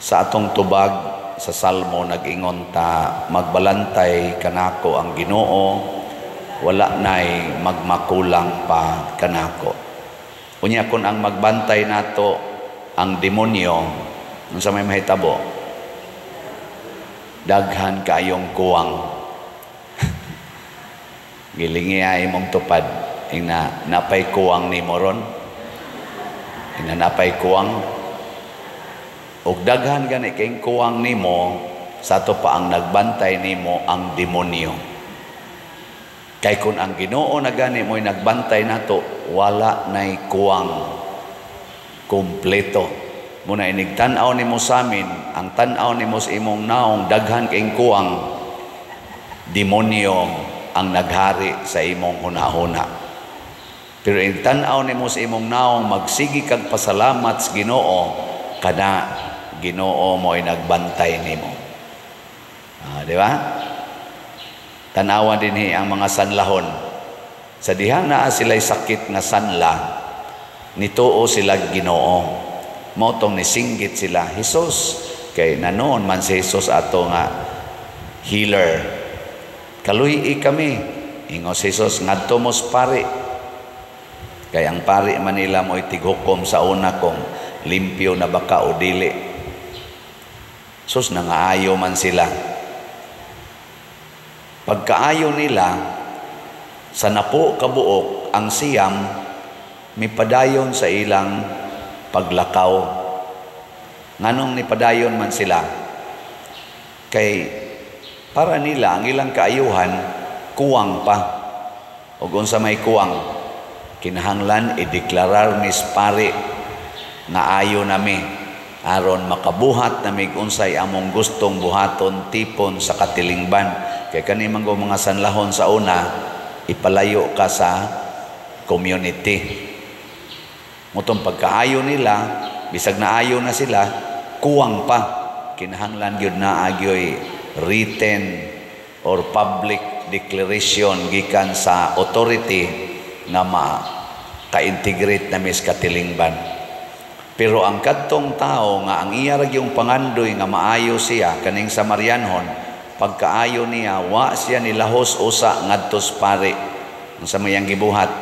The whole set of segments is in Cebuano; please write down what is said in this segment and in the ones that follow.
Sa atong tubag sa Salmo, nag-ingon ta, "Magbalantay kanako ang Ginoo, wala nay magmakulang pa kanako." Unya kung ang magbantay nato ang demonyo, unsa may mahitabo? Daghan kaayong kuwang. Gilingi imong tupad, ingna, "Napay kuwang nimo ron?" Ingna, "Napay kuwang?" Og daghan gani kay kuwang nimo sa ato pa ang nagbantay nimo ang demonyo. Kay kun ang Ginoo na gani mo'y nagbantay nato, wala nay kuwang, kumpleto. Muna inig tan-aw nimo sa amin, ang tan-aw nimo sa imong naong daghan kay kuwang, demonyo ang naghari sa imong hunahuna. Pero inig tan-aw nimo sa imong naong, magsigi kag pasalamat sa Ginoo, kana Ginoo mo'y nagbantay nimo. Ah, di ba? Tanawa dinhi ang mga sanlahon. Sa dihang naa sila'y sakit nga sanla, nituo sila Ginoo. Mao tong nisinggit sila, "Jesus," kay nanoon man si Jesus ato nga healer. "Kaluy-i kami." Ingon si Jesus, "Ngadto mos pari." Kay ang pari Manila mo'y tighukom sa una kung limpyo na baka o dili. Sus, nangaayo man sila. Pagkaayo nila, sa napo kabuok, ang 9 mipadayon sa ilang paglakaw. Nganong nipadayon man sila? Kay para nila ang ilang kaayuhan kuwang pa. Og unsa may kuwang? Kinahanglan ideklarar mis pari nga ayo nami aron makabuhat nami unsay among gustong buhaton, tipon sa katilingban. Kay kani man mga sanlahon sa una, ipalayo ka sa community. Mutong pagkaayo nila, bisag naayo na sila, kuwang pa. Kinahanglan gyud naa gyoy written or public declaration gikan sa authority nga ma ka-integrate na mis katilingban. Pero ang kadtong tao nga ang iya ra gyung pangandoy nga maayo siya, kaning Samarianhon, pagkaayo niya, wa siya nilahos usa ngadtos pari. Unsa may iyang gibuhat?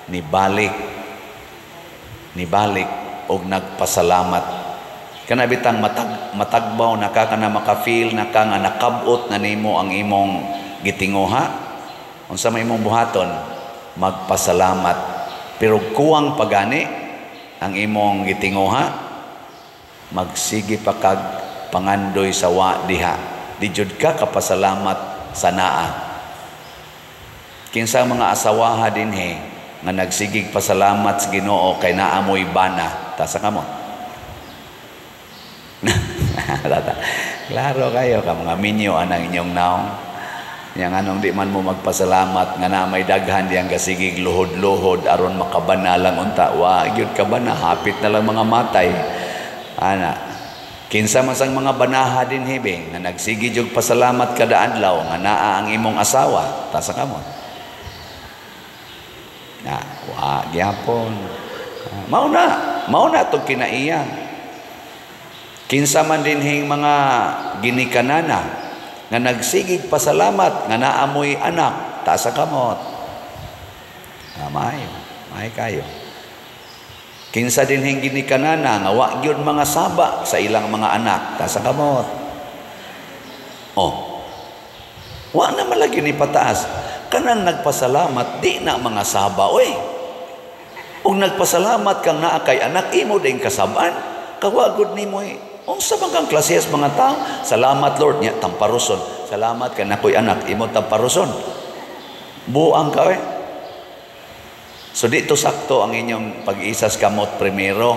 Nibalik. Nibalik og nagpasalamat. Kana bitang matagbaw na ka, kana maka-feel na ka nga nakabot na nimo ang imong gitinguha. Unsa may imong buhaton? Magpasalamat. Pero kuwang pagani ang imong gitinguha, magsige pa kag pangandoy sa wa diha. Di jud ka kapasalamat sa naa. Kinsa mga asawaha dinhi nga nagsigig pasalamat sa Ginoo kay naa mo'y bana? Tasa kamo. Klaro kayo ka mga minyo anang inyong naong. Yang anong di man mo magpasalamat nga na may daghan diyang kasigig luhod-luhod aron makabana lang unta? Wa gyud ka bana, hapit na lang mga matay ana. Kinsa man sang mga banaha din hibing nga nagsigi jud pasalamat kada adlaw nga naa ang imong asawa? Tasa kamo na. Wa gyapon. Mao na tong kinaiya. Kinsa man dinhing mga ginikanana nga nagsigig pasalamat nga naamoy anak? Taasa kamot. Ah, maayo, maayo kayo. Kinsa dinhing ginikanana nga wa gyud mga saba sa ilang mga anak? Taasa kamot. Oh. Wa na malagi ni pataas. Kanang nagpasalamat di na mga saba oy. Ug nagpasalamat kang naa kay anak, imo din kasabaan. Kawagod nimo eh. Unsa man kang klasehas mga tao? "Salamat, Lord," nya tamparuson. "Salamat kay nakoy anak," imo tamparuson. Buang ka eh. So dito sakto ang inyong pag-isas kamot primero.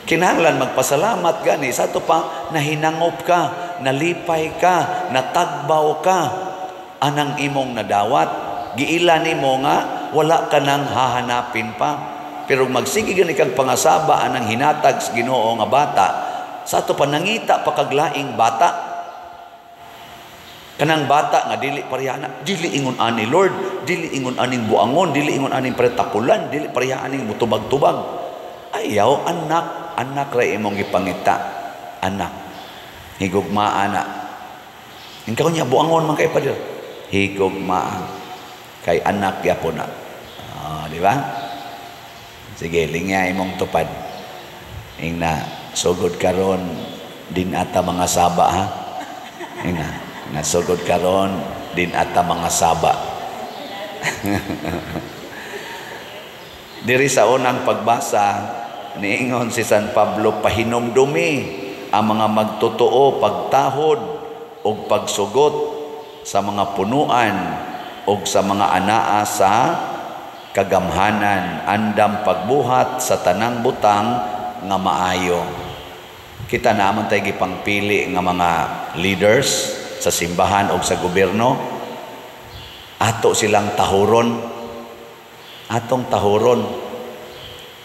Kinahanglan magpasalamat gani sa ato pa nahinangop ka, nalipay ka, natagbaw ka anang imong nadawat. Giila nimo nga wala ka nang hahanapin pa. Pero magsige gani kang pangasaba anang hinatag sa Ginoo nga bata, sa ato pa nangita pa kaglaing bata. Kanang bata nga dili pareha na, dili ingon ani Lord, dili ingon aning buangon, dili ingon aning pretakulan, dili pareha aning mutubag-tubag. Ayaw, anak, anak ra imong gipangita. Anak. Higugmaa na. Ikaw niya buangon man kay pader. Higugmaa. Kay anak gyapon na. Di ba? Sige, lingya imong tupad. Ingna, sugod karon din ata mga saba ha. Ingna, nasugod karon din ata mga saba. Diri sa unang pagbasa, niingon si San Pablo, pahinumdumi ang mga magtotoo pagtahod og pagsugot sa mga punuan og sa mga anaa sa kagamhanan, andam pagbuhat sa tanang butang nga maayo. Kita naman tayo gipangpili nga mga leaders sa simbahan o sa gobyerno. Ato silang tahuron. Atong tahuron.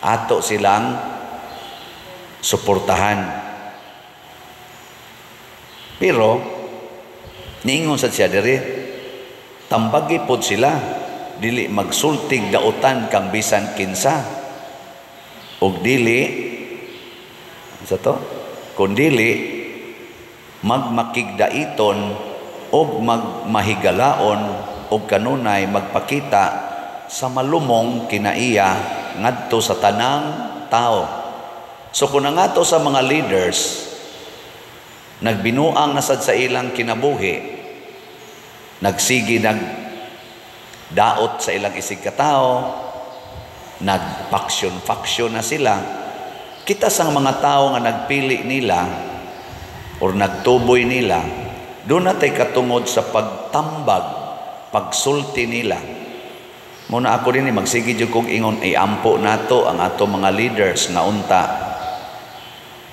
Ato silang suportahan. Pero niingon sa siya diri, tambagi pod sila, dili magsultig dautan kang bisan kinsa og dili sa to kundili magmakigdaiton og magmahigalaon og kanunay magpakita sa malumong kinaiya ngadto sa tanang tao. So kung nangato sa mga leaders nagbinuang nasad sa ilang kinabuhi, nagsigi nag daot sa ilang isig katao, nagfaction-faction na sila, kita sang mga tao nga nagpili nila or nagtuboy nila, doon na tay katungod sa pagtambag, pagsulti nila. Muna ako din magsige jud kog ingon, iampo nato ang ato mga leaders nga unta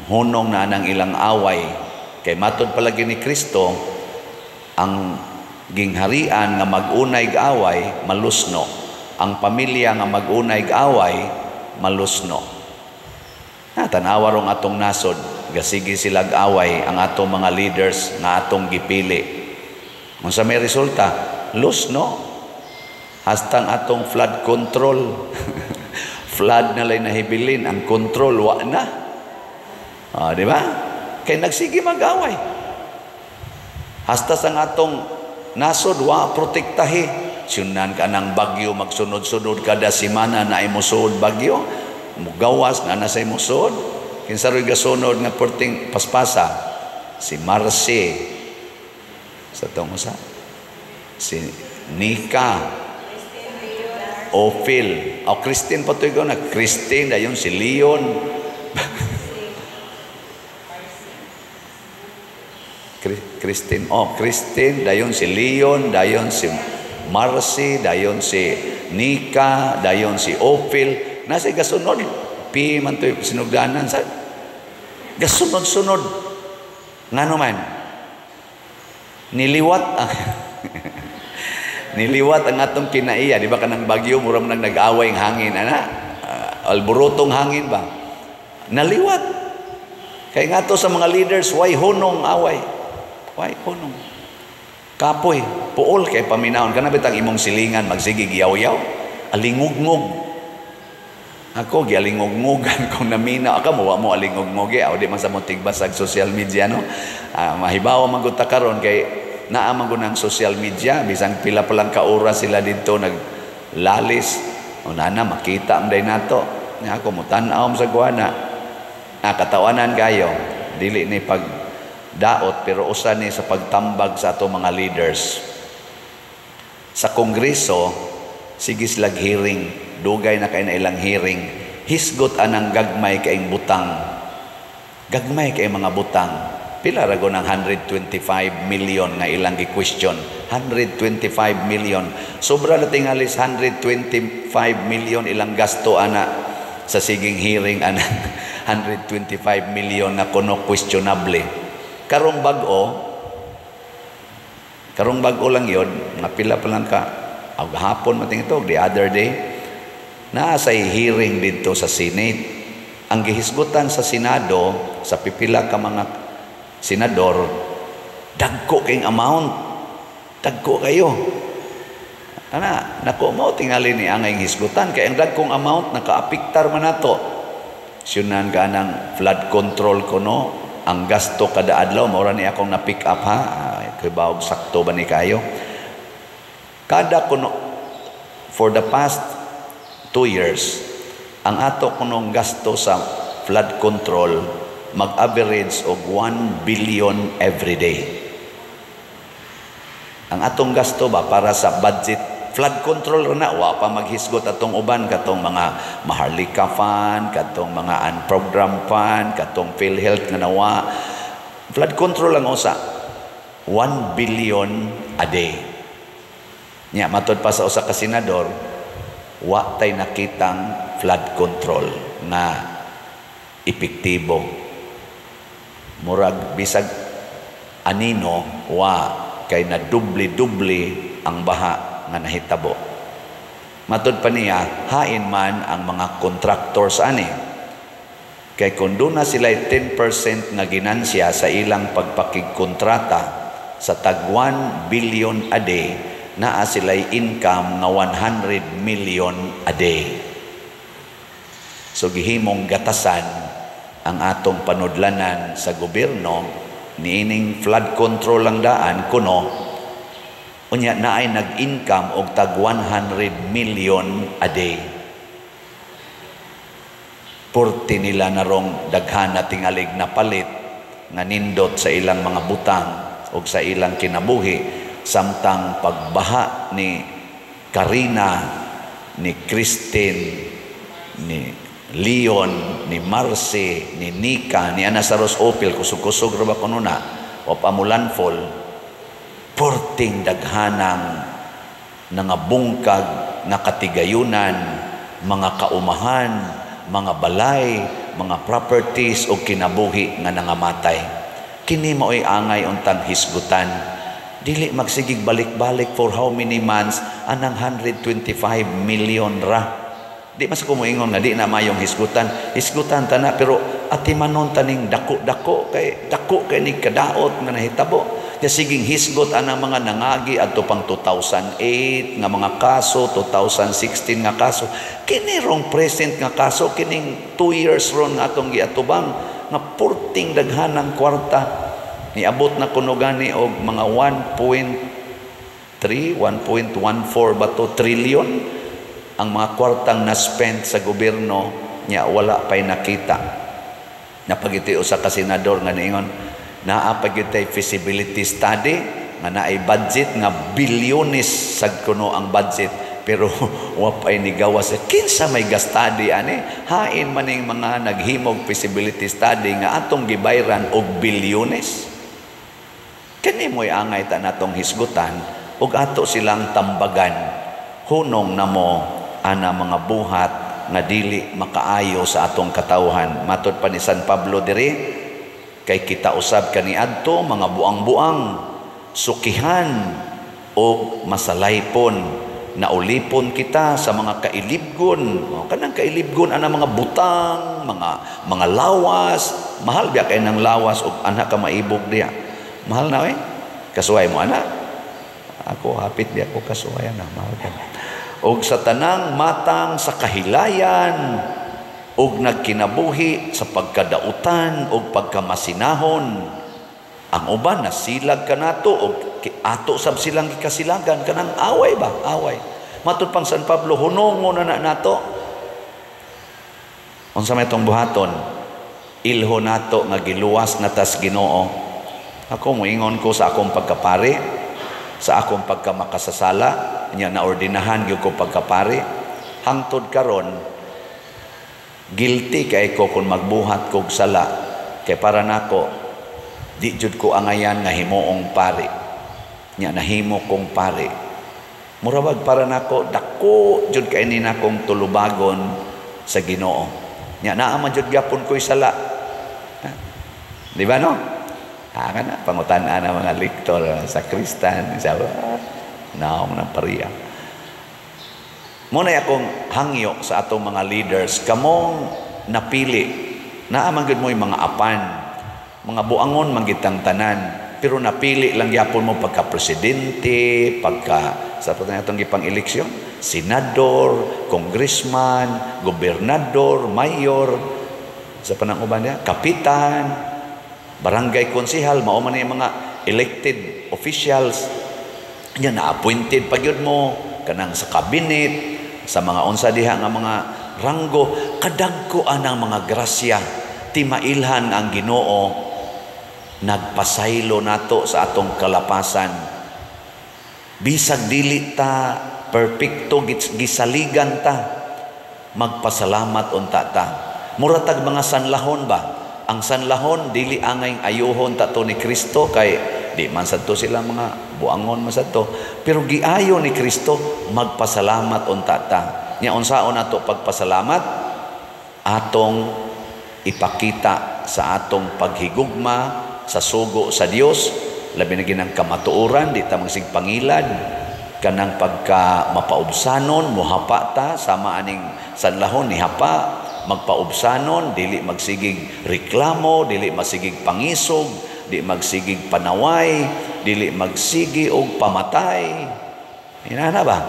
hunong na nang ilang away. Kay matod palagi ni Kristo, ang gingharian nga mag-unay away malusno, ang pamilya nga mag-unay away malusno. Na tan-awa rong atong nasod, gasigi silag away ang atong mga leaders nga atong gipili. Unsa may resulta? Lusno. Hastang atong flood control. Flood na lay nahibilin, ang control wa na. Di ba? Kay nagsige mag-away. Hasta sa atong nasod wa protektahi. Syunan ka ng bagyo, magsunod-sunod kada semana na imusod bagyo, mugawas na nasa imusod. Kinsa ro'y gasunod nga perting paspasa? Si Marcy. Sa tong usa? Si Nika. Ophil. O Christine pa to na. Christine, dayon si Leon. Christine, oh, Christine, dayon si Leon, dayon si Marcy, dayon si Nika, dayon si Ophil. Nasa gasunod. Pi man to'y sinugdanan sa gasunod-sunod. Ngano man? Niliwat ang niliwat ang atong kinaiya. Di ba kanang bagyo, mura man nang nag-away ang hangin, ana? Alborotong hangin ba? Naliwat. Kay nga to sa mga leaders, way hunong away. Way hunong. Kapoy, puol kay paminahon. Kana bitang imong silingan, magsige giyaw-yaw, alingugngog. Ako, gialingugngog kung namina. Ako, muwa mo alingugngog. Eh. Di man sa mo tigbasag social media, no? Mahibaw man gud ta karon kay naa man gud ang social media. Bisang pila pa lang ka oras sila dito naglalis. O nana, makita am day nato. Ako, mutan-aw sa guana. Katawanan kayo. Dili ni pag daot, pero usa ni sa pagtambag sa ato mga leaders. Sa Kongreso, sige silag hearing, dugay na kay na ilang hearing, hisgot anang gagmay kaing butang. Gagmay kay mga butang. Pila ra go ng 125 million nga ilang gi-question. 125 million. Sobra na tingalis 125 million ilang gasto ana sa siging hearing ana 125 million na kuno questionable. Karong bag-o lang yun, nga pila pa lang ka, og hapon mating ito, the other day, naa say hearing dito sa Senate. Ang gihisgutan sa Senado, sa pipila ka mga senador, dagko kayong amount. Dagko kayo. Ana, nako mo tingali ni ang hisgutan kay ang dagkong amount nakaapektar man nato. Syunan ka ng flood control kuno, Ang gasto kada adlaw, mao ni akong na pick up ha, kay bawog sakto ba ni kayo. Kada kuno for the past 2 years, ang ato kunong gasto sa flood control mag-average og 1 billion every day. Ang atong gasto ba para sa budget flood control ra na, wa pa maghisgot atong uban, katong mga Maharlika Fund, katong mga unprogrammed fund, katong PhilHealth nga nawa. Flood control lang usa, 1 billion a day. Nya matod pa sa usa ka senador, wa tay nakitang flood control nga epektibo. Murag bisag anino, wa kay na dubli-dubli ang baha nga nahitabo. Matod pa niya, hain man ang mga contractors ani. Kay kung duna sila 10% nga ginansya sa ilang pagpakigkontrata sa tag 1 billion a day, naa sila'y income nga 100 million a day. So gihimong gatasan ang atong panudlanan sa gobyerno niining flood control lang daan kuno, unya naay nag-income og tag 100 million a day. Purti nila narong daghan na tingalig na palit nga nindot sa ilang mga butang o sa ilang kinabuhi, samtang pagbaha ni Karina, ni Christine, ni Leon, ni Marce, ni Nika, ni Ana Saros Opil, kusog-kusog ra ba kuno na o pamulanfall, porting daghanang nangabungkag nga katigayunan, mga kaumahan, mga balay, mga properties o kinabuhi nga nangamatay. Kini mao'y angay untang hisgutan. Dili magsigig balik-balik for how many months anang 125 million ra. Di mas ko moingon nga di na mayong hisgutan. Hisgutan ta na, pero atimanon taning dako-dako kay dako kay ni kadaot nga nahitabo. Ya siging hisgot anang mga nangagi adto pang 2008 nga mga kaso, 2016 nga kaso. Kini rong present nga kaso, kining 2 years ron nga atong giatubang nga purting daghanang kwarta. Niabot na kuno gani og mga 1.3, 1.14 ba to trillion ang mga kwartang na-spend sa gobyerno nya wala pa'y nakita. Napagiti usa ka senador nga niingon, naa pa gyud tay feasibility study nga naay budget nga bilyones sad kuno ang budget, pero wa pa'y nigawas. Kinsa may ga-study ani? Hain maning mga naghimog feasibility study nga atong gibayran og bilyones. Kini mo'y angay ta natong hisgutan ug ato silang tambagan. Hunong namo ana mga buhat nga dili makaayo sa atong katawhan. Matod pa ni San Pablo diri, kay kita usab kaniadto mga buang-buang, sukihan og masalaypon, naulipon kita sa mga kailibgon. O, kanang kailibgon ana mga butang, mga lawas. Mahal biya kay nang lawas og anak ka maibog diya. Mahal na eh. Kasuway mo ana. Ako hapit biya ko kasuway ana, mahal ka. Og sa tanang matang sa kahilayan og nagkinabuhi sa pagkadautan og pagkamasinahon. Ang uban nasilag kanato og ato sab silang gikasilagan, kanang away ba, away. Matud pang San Pablo, hunongo na na nato. Unsa may itong buhaton? Ilho nato nga giluwas na tas Ginoo. Ako moingon ko sa akong pagkapari, sa akong pagkamakasasala, nya naordinahan gyud ko pagkapari. Hangtod karon guilty kay ko kung magbuhat kog sala, kay para nako di jud ko angayan nga himuong pari. Nya nahimo kong pari. Murabag para nako dako jud kay ni nakong tulubagon sa Ginoo. Nya naa man jud gyapon ko'y sala. Ha? Di ba no? Ha kana pangutan-an ang mga lektor sa kristan sa naong ng pariya. Muna akong hangyo sa atong mga leaders, kamong napili, naa man gyud mo'y mga apan, mga buangon man gitang tanan, pero napili lang gyapon mo pagka presidente, pagka sa patay atong gipang eleksyon, senador, congressman, gobernador, mayor, sa panang uban niya, kapitan. Barangay konsehal, mao man mga elected officials nya, na appointed pa gyud mo kanang sa cabinet, sa mga unsa diha nga mga ranggo. Kadagko anang mga grasya, timailhan ang Ginoo nagpasaylo nato sa atong kalapasan. Bisag dili ta perpekto, gisaligan ta, magpasalamat unta ta. Mura tag mga sanlahon ba? Ang sanlahon, dili angay ayuhon ta to ni Kristo kay di man sadto sila, mga buangon man sadto, pero giayo ni Kristo, magpasalamat unta ta. Nya unsaon nato pagpasalamat? Atong ipakita sa atong paghigugma sa sugo sa Dios, labi na ginang kamatuoran, di ta magsig pangilad, kanang pagka mapaubsanon, muhapa ta sama aning sanlahon ni hapa, magpaubsanon, dili magsigig reklamo, dili masigig pangisog, di magsigig panaway, dili magsigi og pamatay. Inana ba?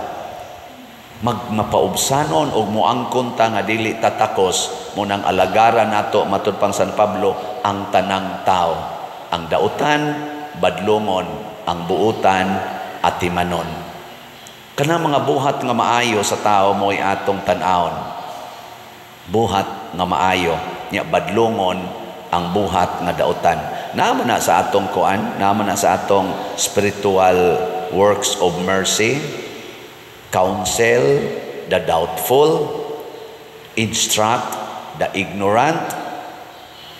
Magmapaubsanon og moangkon ta nga dili tatakos mo nang alagaran nato, matud pang San Pablo, ang tanang tao. Ang dautan badlongon, ang buutan atimanon. Kana mga buhat nga maayo sa tao mo'y atong tan-awon. Buhat nga maayo, nya badlongon ang buhat nga dautan. Naa na sa atong kuan, naa na sa atong spiritual works of mercy: counsel the doubtful, instruct the ignorant,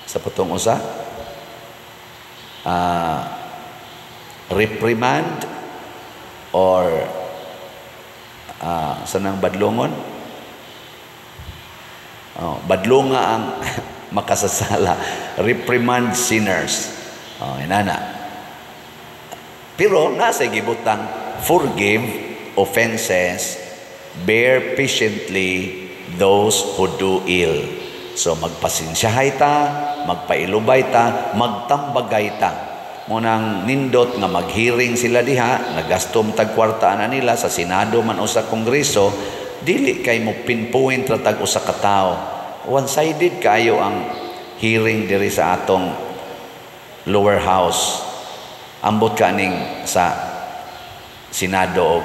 sa putong usa, reprimand or sa nang badlongon, oh, badlonga ang makasasala, reprimand sinners. Oh, inana. Pero nasa gibutang forgive offenses, bear patiently those who do ill. So magpasensyahay ta, magpailubay ta, magtambagay ta. Munang nindot nga maghearing sila diha, nagastom tag kwarta na nila sa Senado man o sa Kongreso, dili kay mo pinpoint ra tag usa ka tawo. One-sided kayo ang hearing diri sa atong lower house. Ambot kaning sa Senado og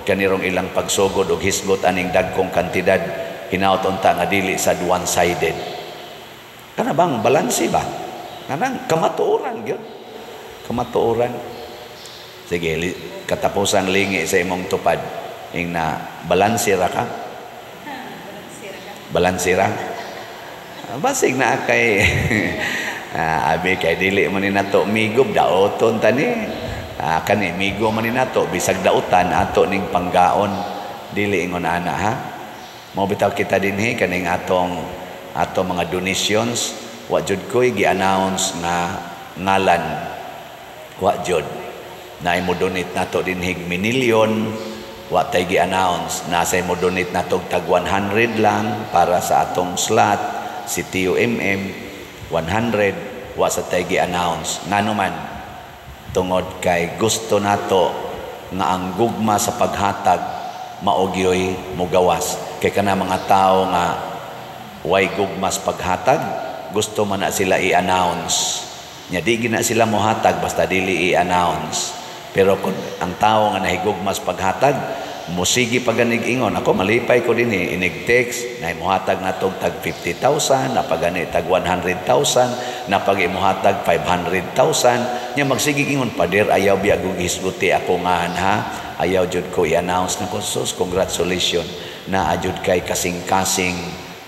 kanirong ilang pagsugod og hisgot aning dagkong kantidad, hinaut unta nga dili sa one-sided. Kana bang balanse ba? Kanang kamatuoran gyud. Kamatuoran. Sige, katapusan lingi sa imong tupad. Ing na balanse ra ka? Balanse ra? Basig na kay abi kay dili man ni nato migob, daoton tani. Kani migo man ni nato, bisag dautan ato ning panggaon, dili ingon ana ha. Mo bitaw kita dinhi, kaning atong mga donations, wa jud koy gi-announce nga ngalan, wa jud. Na mo donate nato dinhi minilyon, wa tay gi-announce. Nasa mo donate nato tag 100 lang para sa atong slot si TUMM 100, wa sa tay gi-announce. Ngano man? Tungod kay gusto nato nga ang gugma sa paghatag mao gyoy mugawas. Kay kana mga tao nga way gugma sa paghatag, gusto man na sila i-announce. Nya di gina sila mohatag basta dili i-announce. Pero kung ang tao nga nahigugma sa paghatag, musigi pa ganig ingon, ako malipay ko din eh, inig text, na imuhatag na tog tag 50,000, napagani tag 100,000, napag imuhatag 500,000, nya magsige ingon, "Pader, ayaw biya hisguti ako nga ha, ayaw jud ko i-announce." Na ko, sus, congratulations, na ajud kay kasing-kasing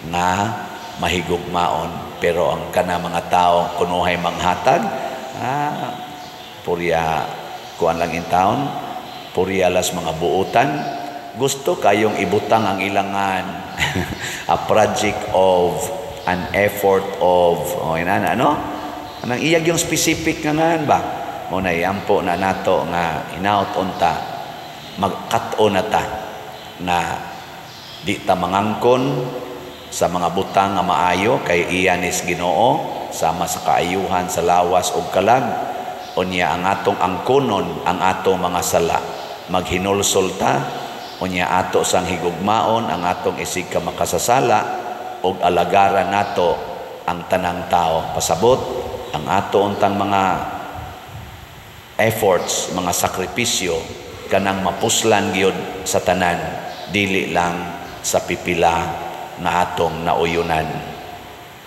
nga mahigugmaon. Pero ang kana mga tao kunuhay manghatag, purya kuan lang in town, purya las mga buutan, gusto kayong ibutang ang ilangan, a project of an effort of, oh, inana no, anang iyag yung specific nga ngan ba. Mo na iampo na nato nga inaut unta magkat-o na ta na di ta mangangkon sa mga butang nga maayo kay iyan is Ginoo, sama sa kaayuhan sa lawas ug kalag. Unya ang atong angkonon ang atong mga sala, maghinulsol ta, unya ato sang higugmaon ang atong isig ka makasasala ug alagaran nato ang tanang tao. Pasabot. Ang ato untang mga efforts, mga sakripisyo, kanang mapuslan gyud sa tanan, dili lang sa pipila nga atong nauyunan.